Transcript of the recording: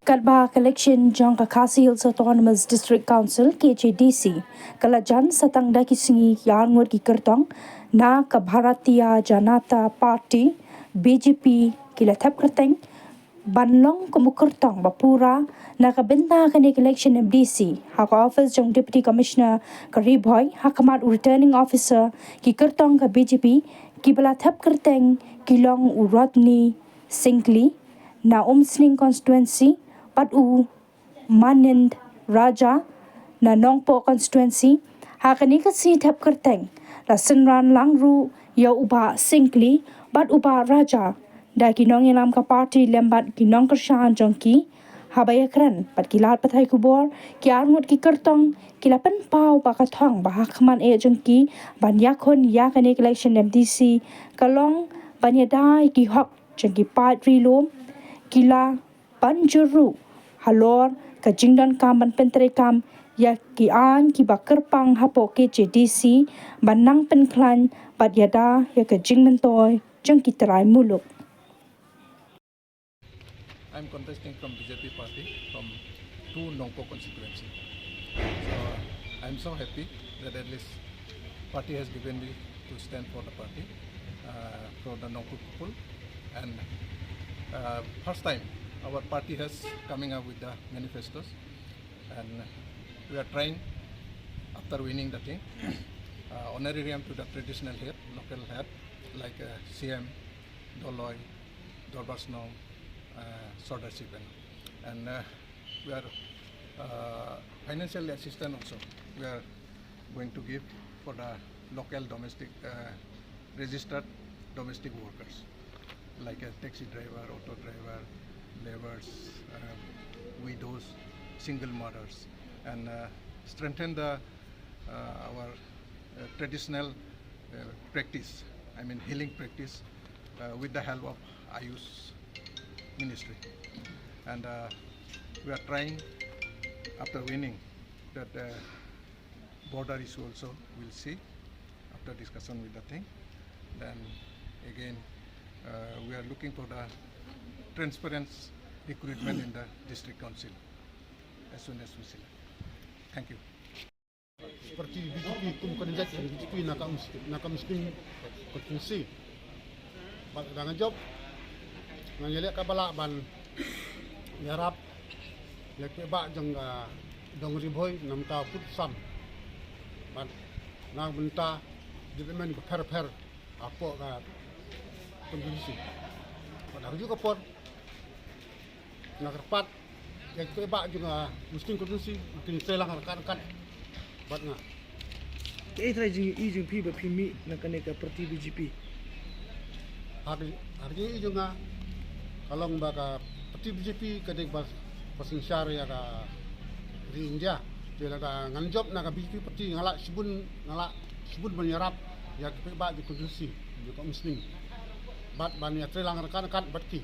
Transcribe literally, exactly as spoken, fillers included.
Katba ka election jong ka Khasi Hills Autonomous District Council, K H A D C, ka la jan sa tang da ki sngi, ki arngut ki kyrtong na ka Bharatiya Janata Party, B J P, ki la thep kyrteng ban long kum u kyrtong ba pura na ka bynta kane ka election M D C ha ka office jong Deputy Commissioner ka Ri Bhoi, ha khmat u Returning Officer. Ki kyrtong ka B J P kiba la thep kyrteng ki long u Rodney Syngkli na Umsning Constituency bad u Manind Raja na Nongpoh Constituency. Ha kane ka sngi thep kyrteng la synran lang ruh ïa u Bah Syngkli bad u Bah Raja da ki nongïalam ka party lem bad ki nongkyrshan jong ki. Haba ïakren bad ki lad pathai khubor, ki arngut ki kyrtong ki la pynpaw ba ka thong ba ha khmat eh jong ki ban ïakhun ïa kane ka election M D C ka long ban ïada ïa ki hok jong ki paid ri lum. Ki la ban jur ruh halor ka jingdonkam ban pyntreikam ïa ki aiñ kiba kyrpang hapoh K H A D C ban nang pynkhlaiñ bad ïada ïa ka jingmyntoi jong ki trai muluk. I'm contesting from B J P party from two Nongpoh constituency. So I'm so happy that at least party has given me to stand for the party, uh, for the Nongpoh people. And uh, first time our party has coming up with the manifestos, and we are trying after winning the thing, uh, honorarium to the traditional head, local head, like uh, C M, Doloi, Dorbar Shnong, uh, Sordar Chief, and, and uh, we are uh, financial assistance also. We are going to give for the local domestic, uh, registered domestic workers, like a taxi driver, auto driver, labourers, uh, widows, single mothers, and uh, strengthen the uh, our uh, traditional uh, practice, I mean healing practice, uh, with the help of Ayush Ministry. And uh, we are trying, after winning, that uh, border issue also we'll see after discussion with the thing. Then again, uh, we are looking for the transparent recruitment in the district council as soon as we select. Thank you. Parti B J P kum candidate B J P na ka Muslim, na ka Muslim constituency. Bad da nga jop nga ïaleh ka bala ban ïarap ïa ki ba jong ka dong Ri Bhoi namta put sam. Bad na bynta development ba pher pher hapoh ka constituency. Bad ha ka juh ka por nga kyrpad ïa ki paidbah jong ka Muslim constituency kin trei lang ryngkat ryngkat bad nga. Kaei trai jingïohi jong phi ba phi mih na kane ka parti B J P? Ha ka jingïohi jong nga ka long ba ka parti B J P ka dei ba synshar ïa ka ri India. Te lada ngan jop na ka B J P parti nga lah shibun, nga lah shibun ban ïarap ïa ki paidbah jong ka constituency jong ka Muslim bad ban ïatrei lang ryngkat ryngkat bad ki.